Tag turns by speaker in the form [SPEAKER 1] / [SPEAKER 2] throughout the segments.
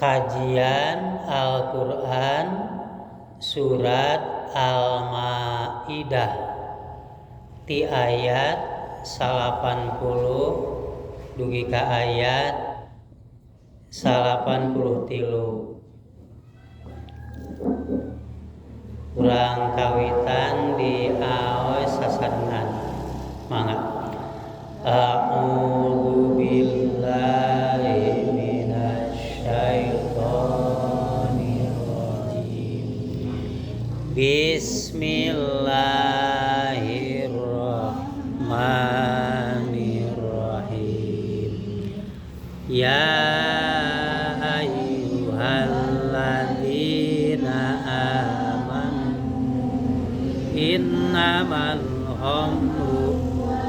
[SPEAKER 1] Kajian Al-Quran Surat Al-Maidah ti ayat 80 dugi ka ayat 83. Urang kawitan di aos sasarengan. Mangga. A'udzu billahi minasyaitonir rajim. Bismillahirrahmanirrahim. Ya ayyuhalladzina amanu innamal khamru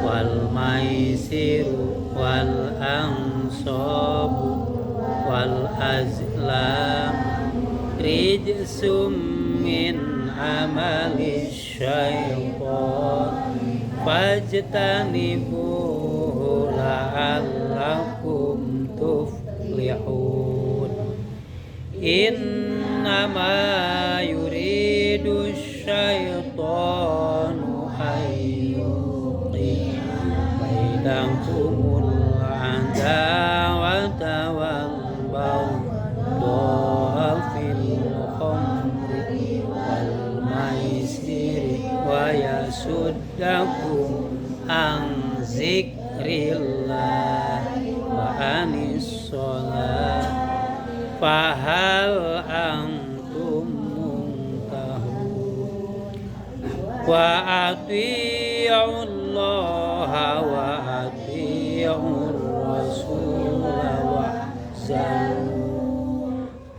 [SPEAKER 1] wal maisiru wal ansabu wal azlam rijsum min amali syaitan fajtanibuhu la'allakum tuflihun. Innama yuridu syaitanu ayyuqi bainakumul adawata wal baghdha fil khamri wal maisiri wa yasuddakum an zikrillah wa anis shalah fahal antum muntahun. Wa atiiullaha wa atiiur rasula wahzaru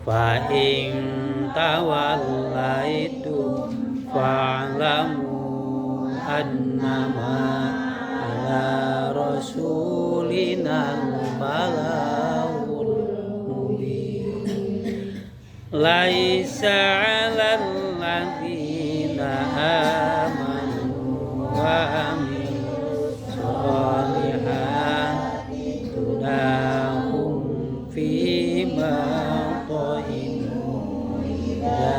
[SPEAKER 1] fa in tawallaitum fa'lamu annama ala rasulina al-balaghul mubin. Laisa 'alal ladzina amanu wa amilus solihati junahum fima ta'imu idza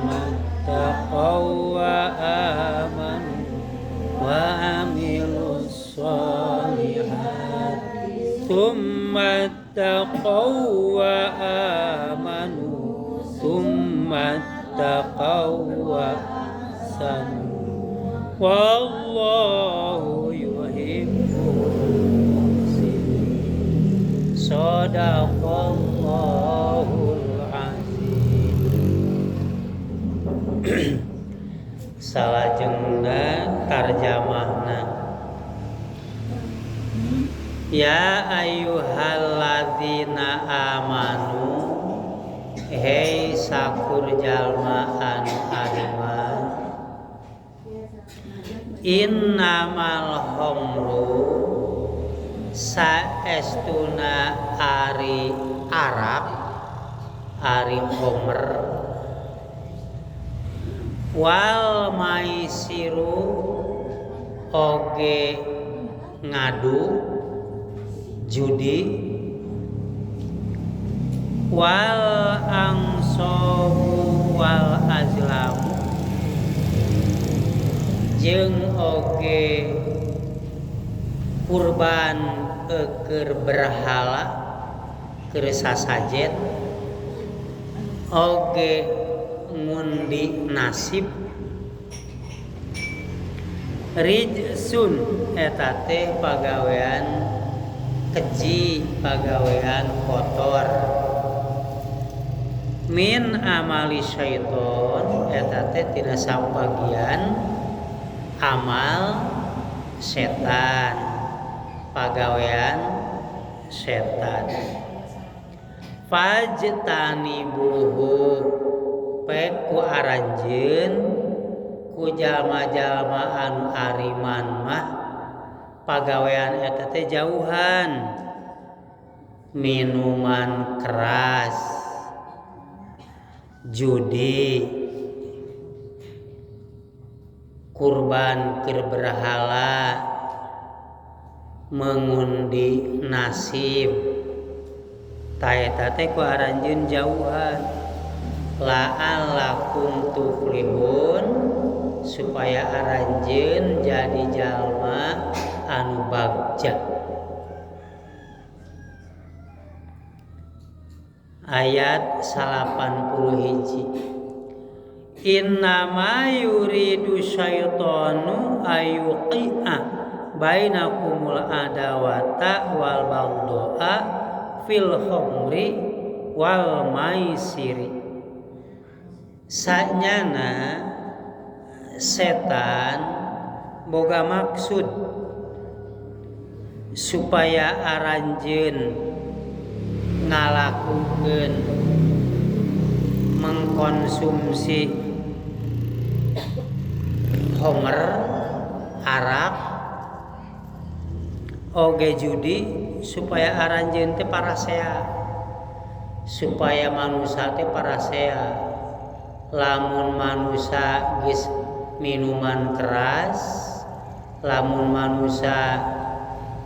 [SPEAKER 1] mattaqaw wa amanu wa amilus solihati tsumma taqaw wa amanu tsumma taqaw wa ahsanu wallahu yuhibbul muhsinin. Shadaqallahul azim. Salajengna tarjamahna. Ya ayyuhalladzina amanu, hei sakur jalma anu ariman, innamal khamru saestuna ari arak, ari khomer, wal maisiru oge ngadu judi, wal angsobu wal azlamu jeung oge kurban keur berhala keur sasajen oge ngundi nasib rijsun eta teh pagawean keji, pagawean kotor. Min amali syaiton eta teh tina sabagian amal setan, pagawean setan. Fajtanibuhu pek ku aranjeun ku jalma-jalma anu ariman mah pagawean eta teh jauhan minuman keras, judi, kurban keur berhala, mengundi nasib. Ta eta teh ku aranjeun jauhan la'allakum tuflihun supaya aranjeun jadi jalma anu bagja. Ayat 81. Innama yuridu syaitanu ayuqi'a bainakumul adawata wal baghdha'a fil khamri wal maisiri. Sanyana setan boga maksud supaya aranjeun ngalakukeun mengkonsumsi homer, arak, oge judi supaya aranjeun teh parasea, supaya manusia teh parasea. Lamun manusia geus minuman keras, lamun manusia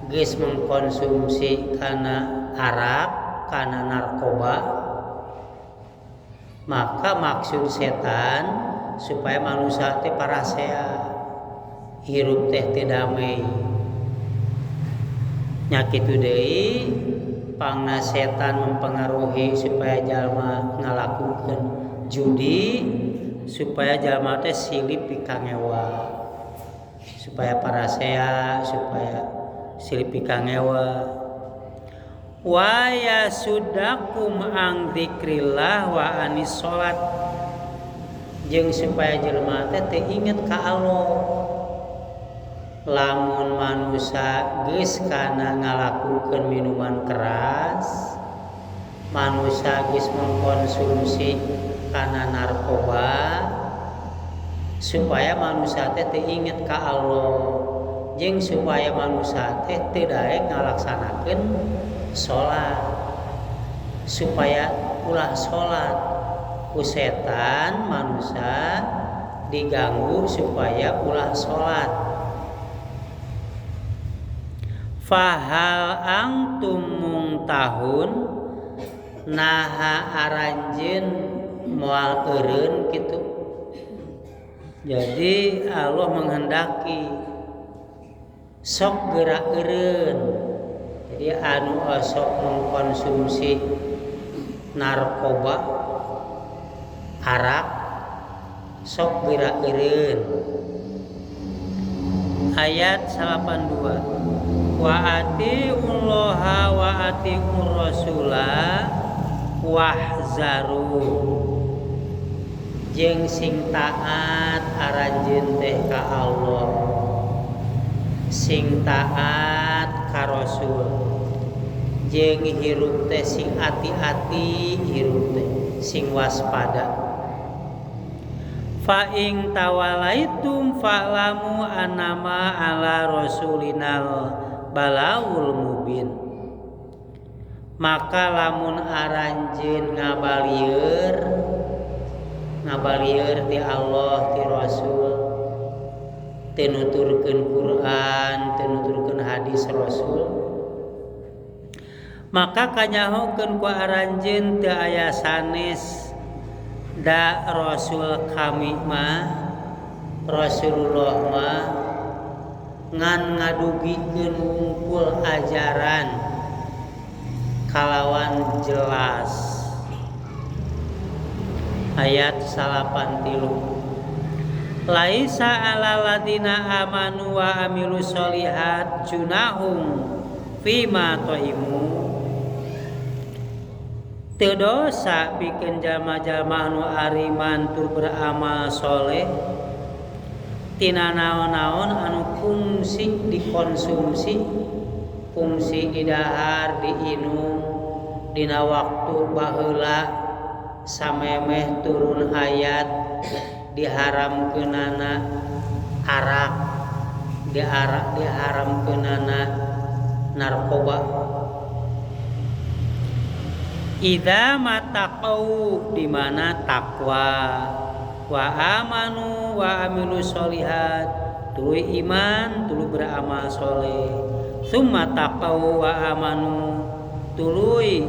[SPEAKER 1] geus mengkonsumsi kana arak, kana narkoba, maka maksud setan supaya manusia teh parasea, hirup teh teu damai. Nya kitu deui pangna setan mempengaruhi supaya jalma ngalakukeun judi, supaya jalma teh silip pikangewa, supaya parasea, supaya silip pikangewa. Wa yasudakum ang dzikrillah wa anis salat, jeung supaya jelema teh teu inget ka Allah. Lamun manusia geus kana ngalakukeun minuman keras, manusia geus mengkonsumsi kana narkoba, supaya manusia teh teu inget ka Allah, jeung supaya manusia teh teu daek ngalaksanakeun salat, supaya ulah salat. Ku setan manusia diganggu supaya ulah salat. Fahal antum mungtahun, naha aranjeun moal eureun kitu. Jadi Allah menghendaki sok gerak eureun. Jadi anu osok mengkonsumsi narkoba, arak, sok gerak eureun. Ayat 82. Wa atiullaha wa atiur rasula wahzaru, jeung sing taat aranjeun teh ka Allah, sing taat ka Rasul, jeung hirup teh sing ati-ati, hirup teh sing waspada. Fa ing tawalaitum fa'lamu annama ala rasulinal balaul mubin. Maka lamun aranjeun ngabalieur, ngabalieur ti Allah ti Rasul, teu nuturkeun Quran, teu nuturkeun hadis Rasul, maka kanyahokeun ku aranjeun teu aya sanes da Rasul kami mah, Rasulullah mah ngan ngadugikeun wungkul ajaran kalawan jelas. Ayat 83. Laisa ala ladina amanu wa amilu sholihat junahum fima toimu. Teu dosa pikeun jalma-jalma anu ariman tur beramal soleh tina naon-naon anu kungsi dikonsumsi, kungsi didahar, diinum dina waktu baheula samemeh turun ayat diharamkeunana arak, diharamkeunana narkoba. Idza mataqau, di mana takwa, wa amanu wa amilu sholihat, tuluy iman tuluy beramal soleh, summa taqau wa amanu, tuluy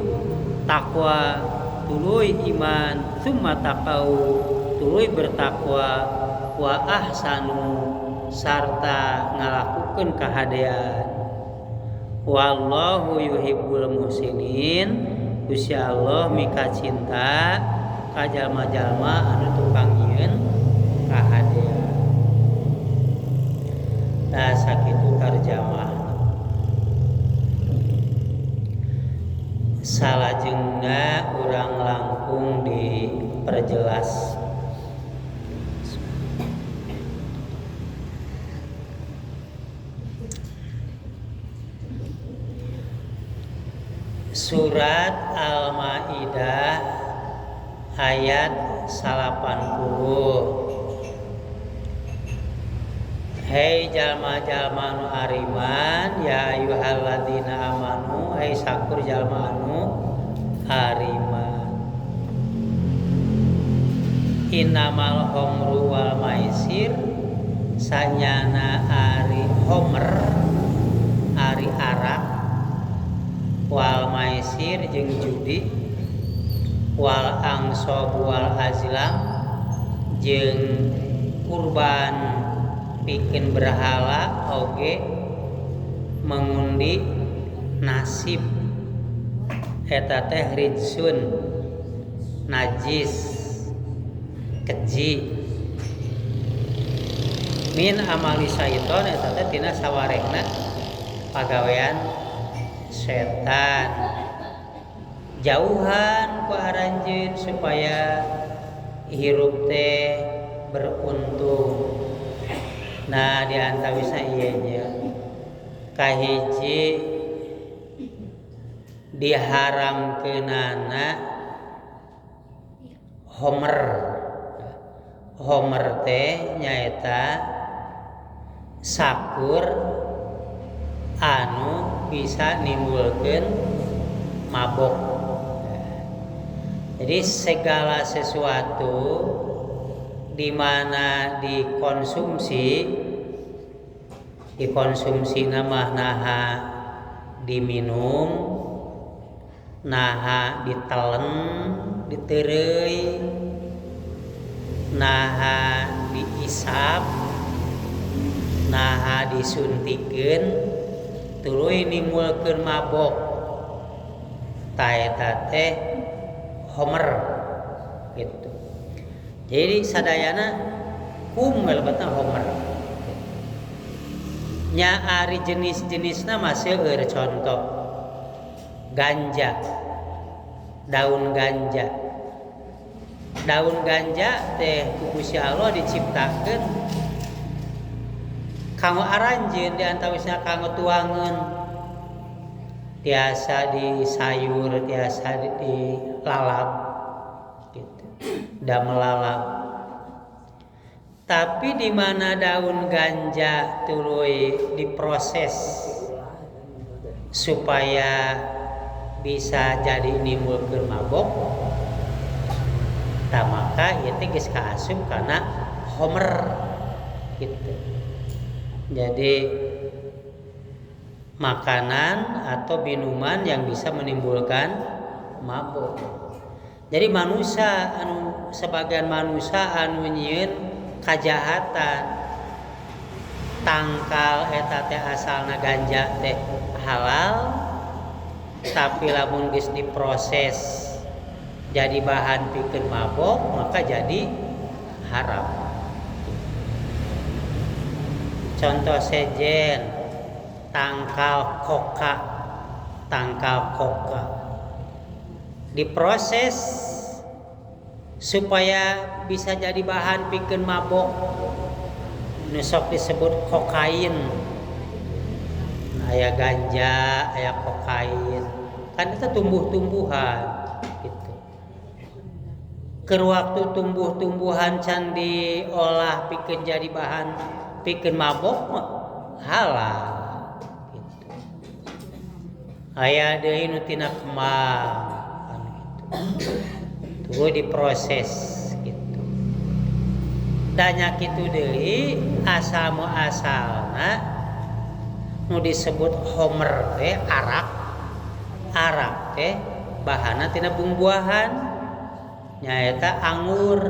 [SPEAKER 1] Takwa tuluy iman, summa taqau tuluy bertakwa, wa ahsanu sarta ngalakukeun kahadean. Wallahu yuhibbul muhsinin. Gusti Allah mika cinta ka jalma-jalma anu tukang nyieun kahadean. Nah sakitu tarjamah. Salajengna urang langkung diperjelas. Surat Al-Maidah ayat 80. Hei jalma-jalma anu ariman, ya ayyuhalladzina amanu, hei sakur jalma anu ariman. Innamal khamru wal maisir, sanyana ari homer, ari arak, wal maisir jeung judi, wal angsob wal azlam jeung kurban pikeun berhala oge mengundi nasib, eta teh rijsun najis keji, min amali syaiton eta teh tina sawarehna pagawean setan. Jauhan ku aranjeun supaya hirup teh beruntung. Nah di antawisna ieu nya kahiji diharamkeunana homer. Homer teh nyaeta sakur anu bisa nimbulkeun mabok. Jadi segala sesuatu di mana dikonsumsi nama naha diminum, naha ditelen, ditereuy, naha diisap, naha disuntikeun, tuluy nimbulkeun mabok. Ta eta teh homer gitu. Jadi sadayana kum lebetna homer. Nya ari jenis-jenisna masih seueur, contoh ganja, daun ganja. Daun ganja teh ku Gusti Allah diciptakeun kanggo aranjeun, di antawisna kanggo tuangeun, tiasa di sayur, tiasa di lalap gitu, damel lalap. Tapi di mana daun ganja tuluy diproses supaya bisa jadi nimbulkeun mabok, tah maka ieu teh geus kaasup kana homer gitu. Jadi makanan atau minuman yang bisa menimbulkan mabok. Jadi manusia anu sebagian manusia anu nyieun kajahatan, tangkal eta teh asalna ganja teh halal, tapi lamun geus diproses jadi bahan pikeun mabok maka jadi haram. Contoh sejen tangkal koka, tangkal koka diproses supaya bisa jadi bahan pikeun mabok, nu sok disebut kokain. Aya ganja, aya kokain, kan itu tumbuh-tumbuhan gitu. Keur waktu tumbuh-tumbuhan can diolah pikeun jadi bahan pikeun mabok mah halal gitu. Aya deui nu tina kembang kan gitu. Tuluy diproses gitu. Danya kitu deui asal muasalna nu disebut homer teh arak. Arak teh bahanna tina bumbuahan nyaeta anggur.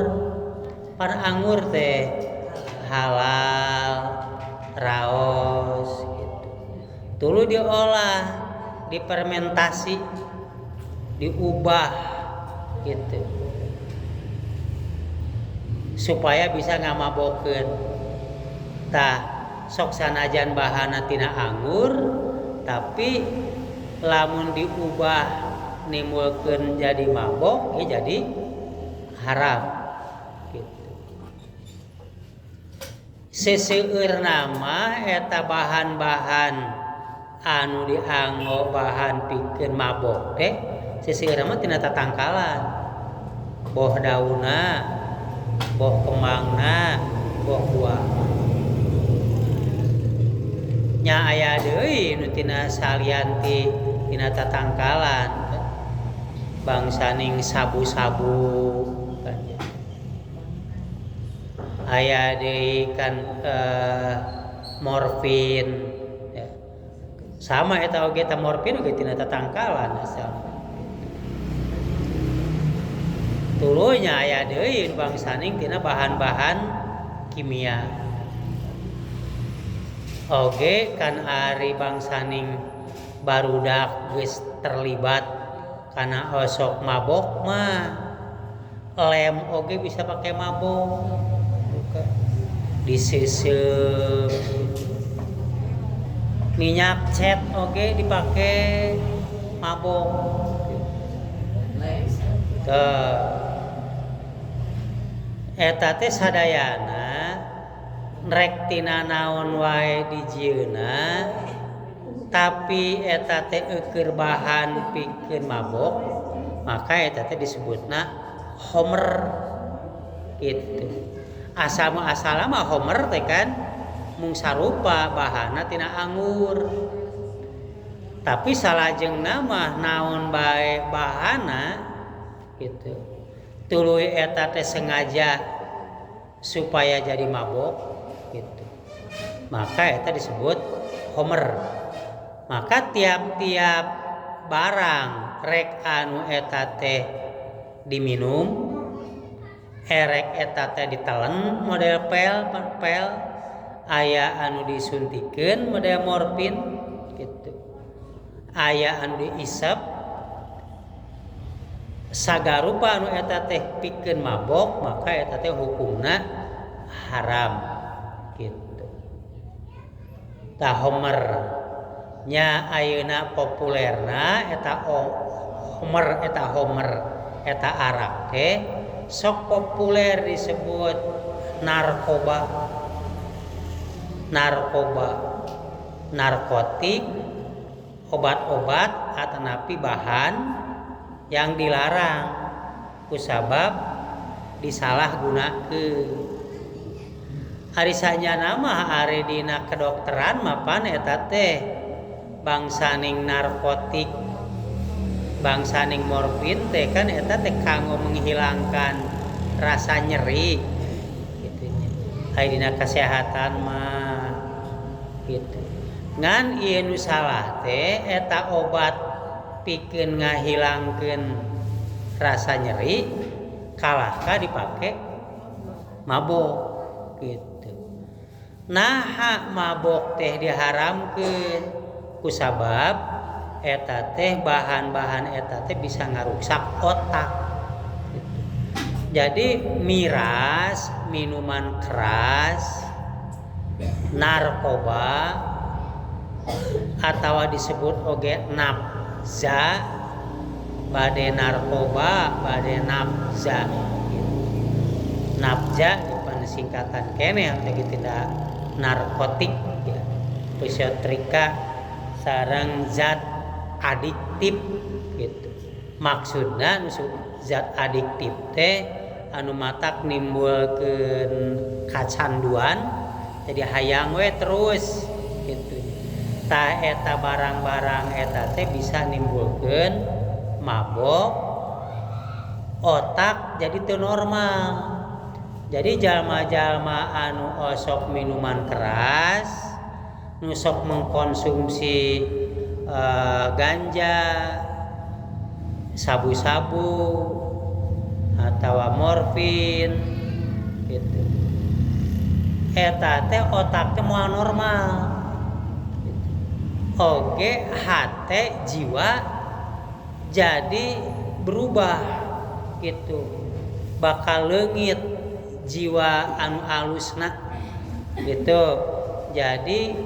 [SPEAKER 1] Pan anggur teh halal raos gitu. Tuluy diolah, difermentasi, diubah gitu supaya bisa ngamabokeun. Tah sok sanajan bahanna tina anggur tapi lamun diubah nimbulkeun jadi mabok ya jadi haram gitu. Seseueur nama eta bahan-bahan anu dianggo bahan pikeun mabok teh seseueur mah tina tatangkalan, boh daunna, boh kembangna, boh buah. Nya aya deui nu tina salian ti tina tatangkalan, bangsaning sabu-sabu kan ya. Aya deui kan morfin ya. Sama eta oge ta morfin oge tina tatangkalan asalna. Tuluy nya aya deui bangsaning tina bahan-bahan kimia. Oge kan ari bangsaning barudak geus terlibat kana osok mabok mah lem oge bisa pake mabok, disesep, minyak cat oge dipake mabok. Tah eta teh sadayana rek tina naon wae dijieunna tapi eta teh eukeun bahan pikeun mabok maka eta teh disebutna homer gitu. Asal asal mah homer teh kan mung sarupa bahanna tina anggur. Tapi salajengna mah naon bae bahanna gitu. Tuluy eta teh sengaja supaya jadi mabok gitu. Maka eta disebut homer. Maka tiap-tiap barang rek anu eta teh diminum, erek eta teh ditelen model pel, pel aya anu disuntikeun model morfin gitu. Aya anu diisep sagarupa anu eta teh pikeun mabok maka eta teh hukumna haram gitu. Tah homer nya ayeuna populerna eta homer eta homer eta arak teh sok populer disebut narkoba. Narkoba, narkotik, obat-obat atanapi bahan yang dilarang kusabab disalahgunakeun. Ari sanyana mah ari dina kedokteran mapan eta teh bangsaning narkotik, bangsaning morfin teh kan eta teh kanggo menghilangkan rasa nyeri gitu nya. Ari dina kesehatan mah gitu. Ngan ieu nu salah teh eta obat pikeun ngahilangkeun rasa nyeri kalahka dipake mabok gitu. Naha mabok teh diharamkeun kusabab eta teh bahan-bahan eta teh bisa ngaruksak otak gitu. Jadi miras, minuman keras, narkoba atau disebut oge nafza, bade narkoba, bade nafza gitu. Nafza depan singkatan kene atau tidak narkotik ya. Psikotrika sareng zat adiktif gitu. Maksudna zat adiktif teh anu matak nimbulkeun kacanduan jadi hayang we terus gitu. Ta eta barang-barang eta teh bisa nimbulkeun mabok, otak jadi teu normal. Jadi jalma-jalma anu osok minuman keras, nu sok mengkonsumsi ganja, Sabu-sabu atau morfin gitu. Eta teh otak teh moal normal gitu. Oge hate jiwa jadi berubah gitu, bakal leungit jiwa anu alusna gitu. Jadi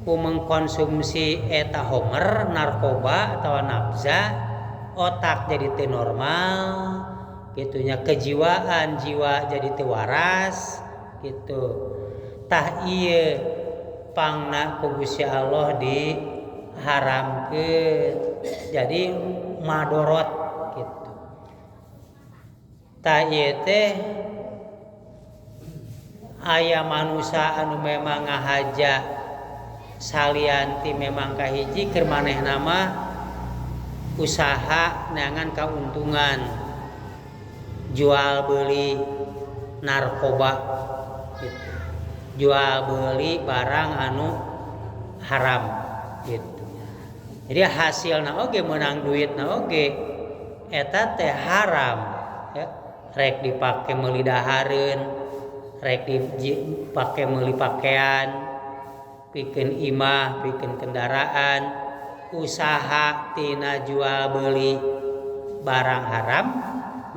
[SPEAKER 1] ku mengkonsumsi eta homer narkoba atau nafza, otak jadi teu normal gitunya, kejiwaan jiwa jadi teu waras gitu. Tah ieu pangna ku Gusti Allah diharamkeun jadi madorot gitu. Tah ieu teh aya manusa anu memang ngahaja salianti memang kahiji keur manehna mah usaha neangan kauntungan jual beli narkoba gitu. Jual beli barang anu haram gitu. Jadi hasilna oge meunang duitna oge eta teh haram ya. Rek dipake meuli dahareun, rek dipake meuli pakaian, pikeun imah, pikeun kendaraan, usaha tina jual beli barang haram,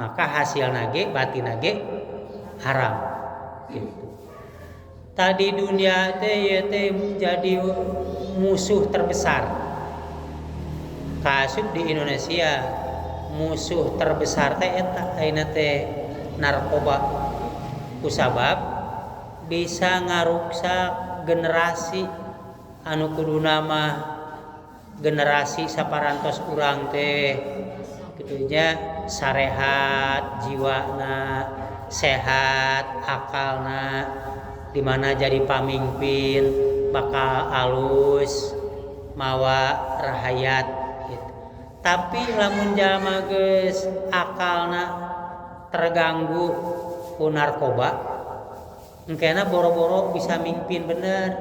[SPEAKER 1] maka hasilna ge batina ge haram gitu. Tadi dunia teh ieu teh jadi musuh terbesar. Kaasup di Indonesia musuh terbesar teh eta ayeuna teh narkoba. Kusabab bisa ngaruksak generasi anu kuduna mah generasi saparantos urang teh kitu nya sarehat jiwana, sehat akalna, di mana jadi pamimpin bakal alus mawa rahayat gitu. Tapi lamun jalma geus akalna terganggu ku narkoba, engkena boro-boro bisa mimpin bener,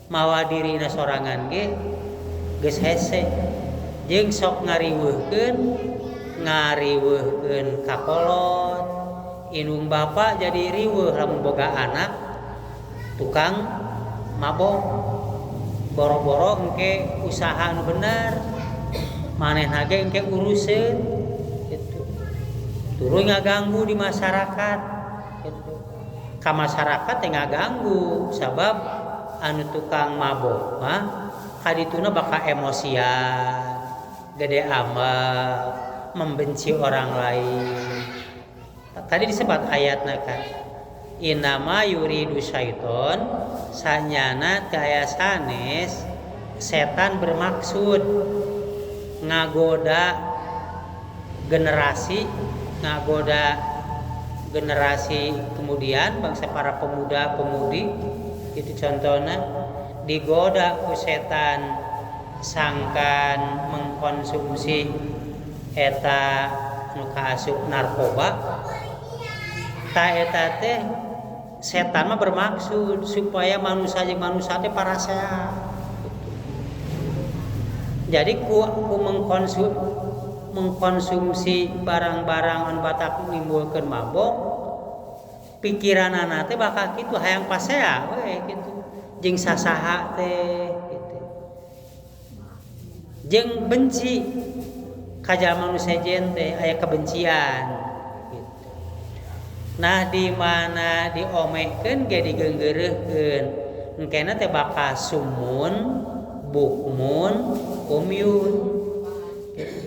[SPEAKER 1] mawa dirina sorangan ge geus hese jeung sok ngariweuhkeun kakolot. Indung bapa jadi riweuh lamun boga anak tukang mabok, boro-boro engke usaha nu bener, manehna ge engke uruseun gitu. Tuluy ngaganggu di masyarakat gitu. Ka masyarakat teh ngaganggu sabab anu tukang mabok mah kadituna bakal emosian, gede amal, membenci orang lain. Tadi disebut ayatna kan, inama yuridu syaiton, sanyana kaya sanes setan bermaksud ngagoda generasi, ngagoda generasi kemudian bangsa para pemuda-pemudi itu contohnya digoda ku setan sangkan mengkonsumsi eta nu kaasup narkoba. Ta eta teh setan mah bermaksud supaya manusia jeung manusia teh parasea. Jadi ku mengkonsumsi barang-barang anu batak nimbulkeun mabok, pikiranana teh bakal kitu hayang pasea we kitu jeung sasaha teh kitu. Jeung benci ka jalma nu sejen teh aya kebencian gitu. Nah di mana diomehkeun ge digeunggeureuhkeun engkena teh bakal sumun bukmun umyun gitu.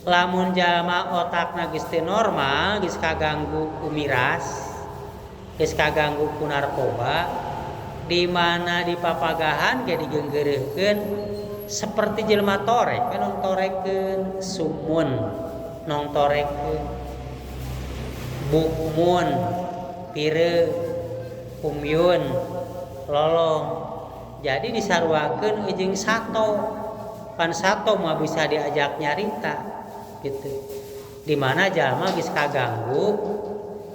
[SPEAKER 1] Lamun jalma otakna geus teu normal, geus kaganggu ku miras, geus kaganggu ku narkoba, di mana dipapagahan ge digeunggeureuhkeun seperti jelema torek, kan nong torekeun sumun, nong torekeun bukmun, pire, umyun, lolong. Jadi disaruakeun jeung sato. Pan sato mah bisa diajak nyarita gitu. Di mana jalma geus kaganggu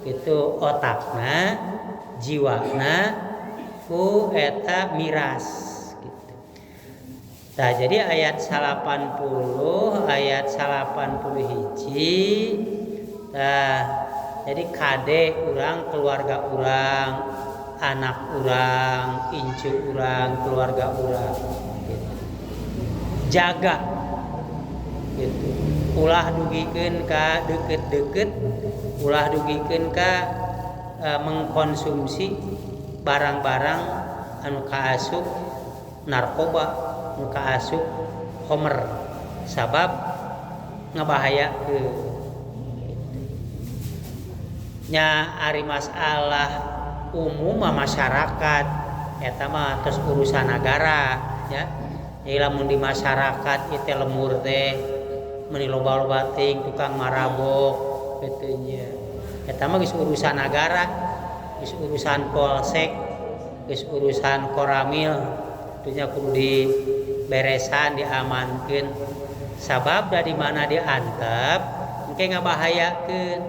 [SPEAKER 1] gitu otakna, jiwana ku eta miras gitu. Nah, jadi ayat 80, ayat 81. Nah, jadi kade urang, keluarga urang, anak urang, incu urang, keluarga urang gitu. Jaga gitu. Ulah dugikeun ka deukeut-deukeut, ulah dugikeun ka mengkonsumsi barang-barang anu kaasup narkoba, nu kaasup homer, sabab ngabahayakeun. Nya ari masalah umum mah masyarakat eta mah terus urusan negara ya. Jadi lamun di masyarakat ieu teh lemur teh meuni loba-loba teuing tukang marabok kitu nya. Eta mah geus urusan negara, geus urusan polsek, geus urusan koramil, nya kudu diberesan, diamankeun. Sabab da di mana diantep engke ngabahayakeun,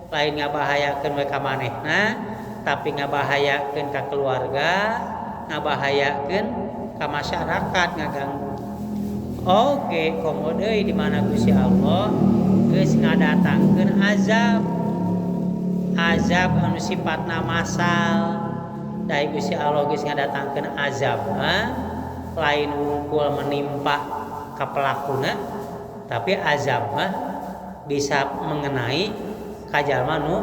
[SPEAKER 1] lain ngabahayakeun we ka manehna, tapi ngabahayakeun ka keluarga, ngabahayakeun ka masyarakat, ngaganggu. Oke, komo deui di mana Gusti Allah geus ngadatangkeun azab. Azab anu sifatna masal. Da Gusti Allah geus ngadatangkeun azab mah lain wungkul menimpa ka pelakuna, tapi azab mah bisa mengenai ka jalma nu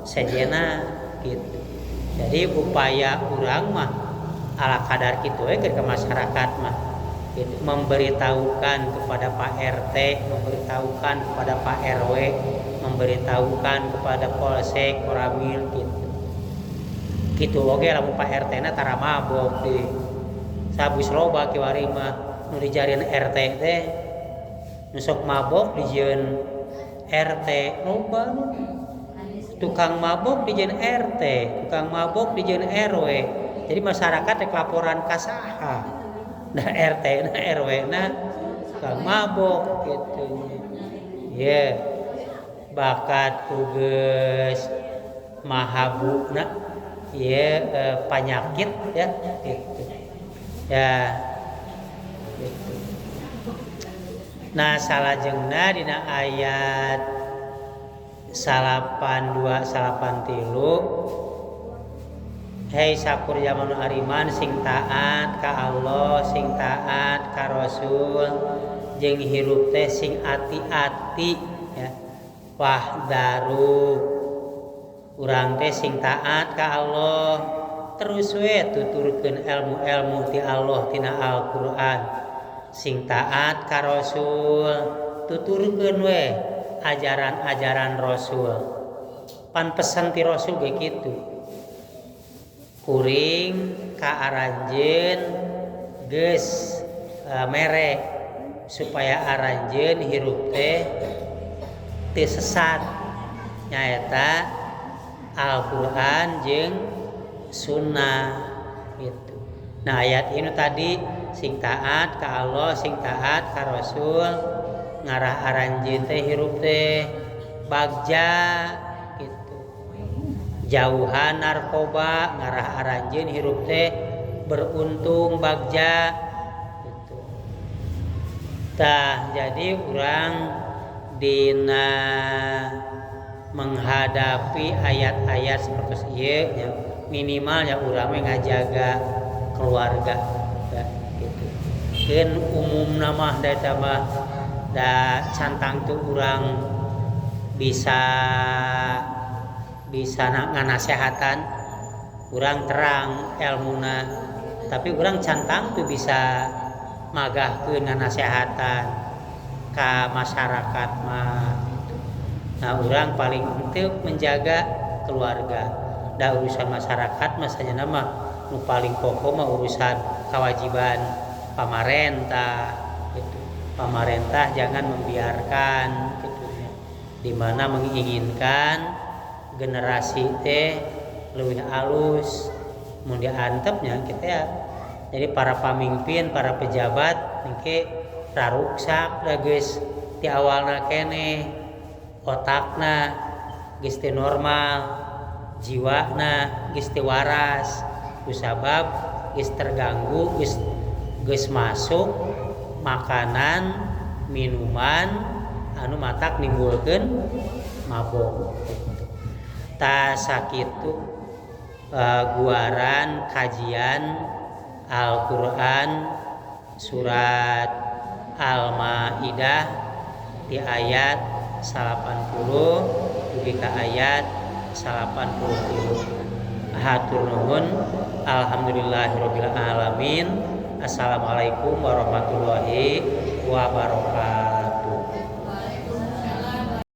[SPEAKER 1] sejena gitu. Jadi upaya urang mah ala kadar kitu we ke masyarakat mah gitu, memberitahukan kepada Pak RT, memberitahukan kepada Pak RW, memberitahukan kepada Polsek, Koramil gitu. Kitu oge lamun Pak RT na tara mabok di sabus loba kiwari mah nu dijarian RT teh nu sok mabok dijieun RT loba nu tukang mabok dijieun RT, tukang mabok dijieun RW. Jadi masyarakat rek laporan ka saha? Nah RT na RW na tukang mabok gitu. Ye. Yeah. Bakat ku geus mahabuna ye panyakit ya gitu. Ya. Gitu. Nah salajengna dina ayat 82 83, hei sakur jalma nu ariman sing taat ka Allah, sing taat ka Rasul, jeung hirup teh sing ati-ati ya. Wahdaru urang teh sing taat ka Allah, terus we tuturkeun ilmu-ilmu ti Allah tina Al-Qur'an. Sing taat ka Rasul, tuturkeun we ajaran-ajaran Rasul. Pan pesan ti Rasul ge kitu. Kuring ka aranjeun geus mere supaya aranjeun hirup teh teu sesat, nyaeta Al-Qur'an jeung sunnah gitu. Nah ayat ini tadi sing taat ka Allah, sing taat ka Rasul, ngarah aranjeun teh hirup teh bagja gitu. Jauhan narkoba, ngarah aranjeun hirup teh beruntung bagja gitu. Tah jadi urang dina menghadapi ayat-ayat seperti ieu ya, minimalnya urang we ngajaga keluarga ya, gitu. Keun umumna mah da eta mah da cantang tuh urang bisa nganasehatan, urang terang elmuna, tapi urang cantang tuh bisa magahkeun nganasehatan ka masyarakat mah gitu. Nah urang paling henteu menjaga keluarga. Da urusan masyarakat mah sanyana mah nu paling pokok mah urusan kewajiban pamarentah gitu. Pamarentah jangan membiarkan gitu ya. Di mana menginginkan generasi teh leuwih alus mun diantepnya kita ya. Jadi para pamimpin, para pejabat engke raruksak da geus ti awalna keneh otakna geus teu normal, jiwana geus teu waras kusabab geus terganggu, geus masuk Makanan, minuman anu matak nimbulkeun mabok gitu. Tah, sakitu guaran kajian Al-Qur'an surat Al-Maidah di ayat 80 dugi ka ayat 83. Hatur nuhun. Alhamdulillahirabbil alamin. Assalamualaikum warahmatullahi wabarakatuh.